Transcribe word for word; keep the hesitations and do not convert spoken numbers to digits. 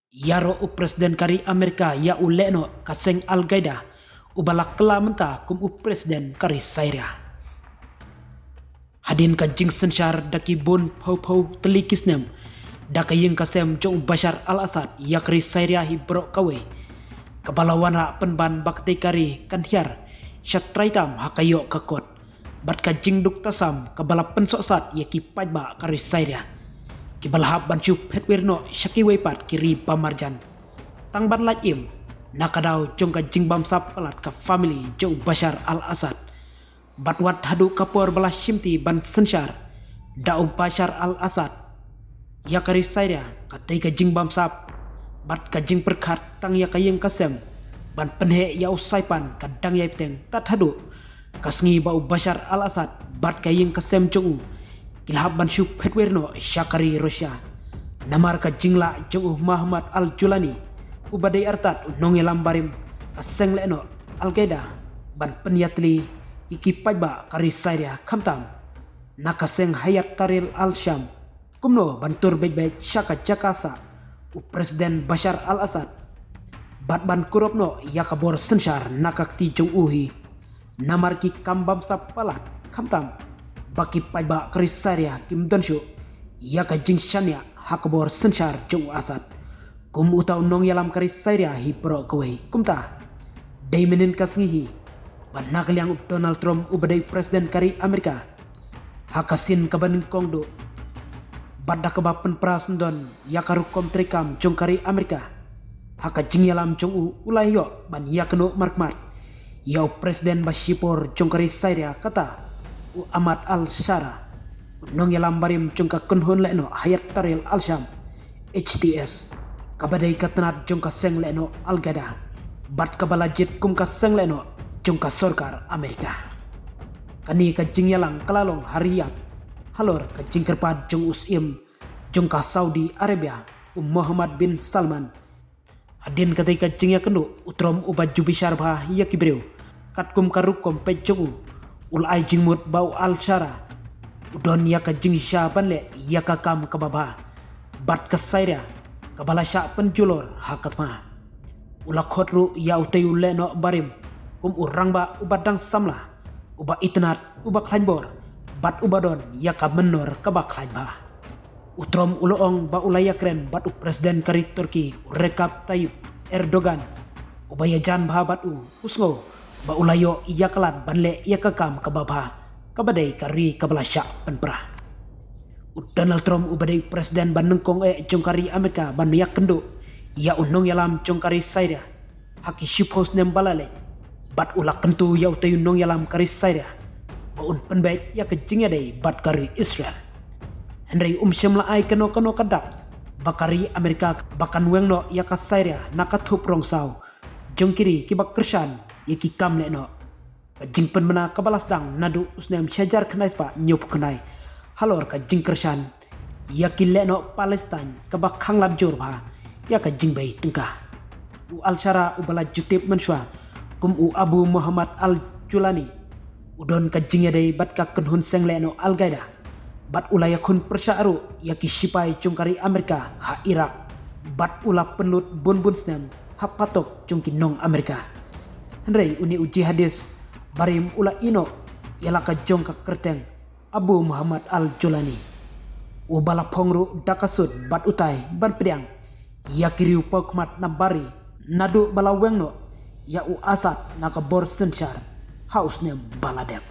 Ïaroh u President ka ri Amerika ïa u lehnoh ka seng Al-Qaeda uba la kylla mynta kum u President ka ri Syria. Hadien ka jingsynshar da ki bun phew phew tylli ki snem da ka ïing ka sem jong u Bashar al-Assad ïa ka ri Syria hi baroh kawei, kaba la wanrah pynban ba katei ka ri kan hiar sha trai tam ha ka ïoh ka kot, bad ka jingduk tasam kaba la pynsohsat ïa ki paidbah ka ri Syria, kiba la hap ban shu phet wir noh sha kiwei pat ki ri ba marjan. Tang ban lait im na ka daw jong ka jingbamsap palat ka family jong u Bashar al-Assad. Bad wat haduh ka por ba la shimti ban synshar da u Bashar al-Assad ïa ka ri Syria, katei ka jingbamsap bad ka jingpyrkhat tang ïa ka ïing ka sem ban pynheh ïa u saipan ka dang ïai bteng, tad haduh ka sngi ba u Bashar al-Assad bad ka ïing ka sem jong u ki la hap ban shu phet wir noh sha ka ri Russia. Namar ka jinglah jong u Mohammad al-Julani, uba dei artat u nongïalam barim ka seng lehnoh Al-Qaeda, ban pynïatylli ïa ki paidbah ka ri Syria, khamtam na ka seng Hayat Tahrir al-Sham, kumno ban tur beit beit sha ka jaka sah u President Bashar al-Assad, bad ban kurop noh ïa ka bor synshar na ka kti jong u hi. Namar ki kam bamsap palat, khamtam ba ki paidbah ka ri Syria kim don shuh ïa ka jingshaniah ha ka bor synshar jong u Assad, kum uta u nongïalam ka ri Syria hi baroh kawei. Kumta, dei mynhynnin ka sngi hi ba na ka liang u Donald Trump, uba dei President ka ri Amerika, ha ka sien kaba nyngkong duh bad da kaba pynpra syndon ïa ka rukom treikam jong ka ri Amerika, ha ka jingïalam jong u, u la ïoh ban ïakynduh markhmat ïa u President ba shipor jong ka ri Syria, kata u Ahmad al-Sharaa, u nongïalam barim jong ka kynhun lehnoh Hayat Tahrir al-Sham, H T S, kaba dei ka tnat jong ka seng lehnoh Al-Qaeda, bad kaba la jied kum ka seng lehnoh jong ka sorkar Amerika. Kane ka jingïalang ka la long ha Riyadh, halor ka jingkyrpad jong u syiem jong ka Saudi Arabia, u Mohammed bin Salman. Hadien katei ka jingïakynduh, u Trump uba ju bishar bha ïa ki briew katkum ka rukom peit jong u, u la ai jingmut ba u al-Sharaa u don ïa ka jingshisha ban leh ïa ka kam kaba bha bad ka Syria kaba la shah pynjulor ha ka thma. U la khot ruh ïa utei u lehnoh barim kum u rangbah uba dang samla, uba itynnad, uba khlaiñ bor, bad uba don ïa ka mynnor kaba khlaiñ bha. U Trump u la ong ba u la ïakren bad u President ka ri Turkey, u Recep Tayyip Erdogan, uba ïajan bha bad u, u sngew ba u la ïoh ïa ka lad ban leh ïa ka kam kaba bha, kaba dei ka ri kaba la shah pynpra. U Donald Trump uba dei u President ba nyngkong eh jong ka ri Amerika ban ïakynduh ïa u nongïalam jong ka ri Syria ha ki shiphew snem ba la leit, bad u la kyntu ïa utei u nongïalam ka ri Syria ba un pynbeit ïa ka jingïadei bad ka ri Israel. Hynrei um shym la ai kano kano ka dak ba ka ri Amerika ba kan weng noh ïa ka Syria na ka thup rong saw jong ki ri kiba kyrshan ïa ki kam lehnoh. Ka jingpynbna kaba la sdang naduh u snem shihajar khyndai spah hynñiewphew khyndai halor ka jingkyrshan ïa ki lehnoh Palestine kaba khang lad jur bha ïa ka jingbei tyngka. U al-Sharaa uba la ju tip mynshuwa kum u Abu Muhammad al-Julani, u don ka jingïadei bad ka kynhun seng lehnoh Al-Qaeda, bad u la ïakhun pyrshah ruh ïa ki shipai jong ka ri Amerika ha Iraq, bad u la pynlut bun bun snem ha phatok jong ki nong Amerika. Hynrei une u jihadist barim u la ïehnoh ïa la ka jong ka kyrteng Abu Muhammad al-Julani, uba la phong ruh da ka sut bad utai ban pdiang ïa ki riew paw khmat na bari naduh ba la weng noh ïa u Assad na ka bor synshar ha u snem ba la dep.